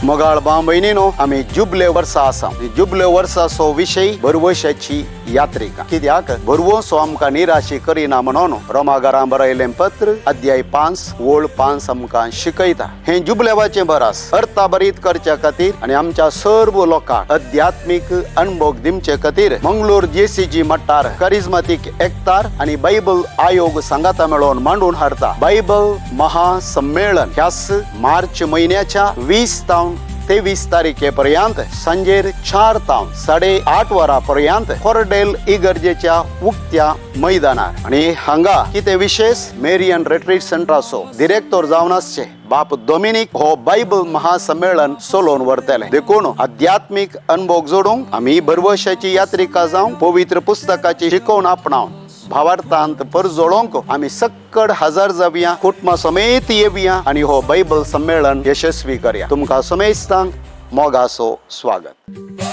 मोगाळ भाव भयणीनो, आमी जुबले वर्सा आसा. जुबले वर्साचो विशय भरवशाची यात्रिका. कित्याक भरवंसो आमकां निराशी करिना म्हणून रोमागारां बरयलें पत्र अध्याय 5 ओळ 5 आमकां शिकयता. हें जुबलेवाचें बरास अर्थाभरीत करच्या खातीर आनी आमच्या सर्व लोकांक अध्यात्मीक अणभव दिवचे खातीर मंगळूर जेसीजी मट्टार करिज्मातीक एकतार आनी बायबल आयोग सांगाता मेळोवन मांडून हाडता बायबल महासंमेलन. ह्याच मार्च म्हयन्याच्या 20 तावन 23 तारखे पर्यंत सांजेर 4 तावन 8:30 वरां पर्यंत कोरडेल इगर्जेच्या उक्त्या मैदानार. आणि हांगा कितें विशेष, मेरियन रिट्रीट सेंटराचो डिरेक्टर जावन आसचे बाप डोमिनिक हो बायबल महासंमेलन चलोवन व्हरतले. देखून आध्यात्मीक अनुभव जोडूंक आमी भरवशाची यात्रिका जावंक, पवित्र पुस्तकाची शिकवण आपणावन भावार्थांत परजोळोंक आमी सक्कड हजार जावया, कुटुंबा समेत येवया आनी हो बायबल संमेलन यशस्वी करया. तुमकां समेस्तांक मोगाचो स्वागत.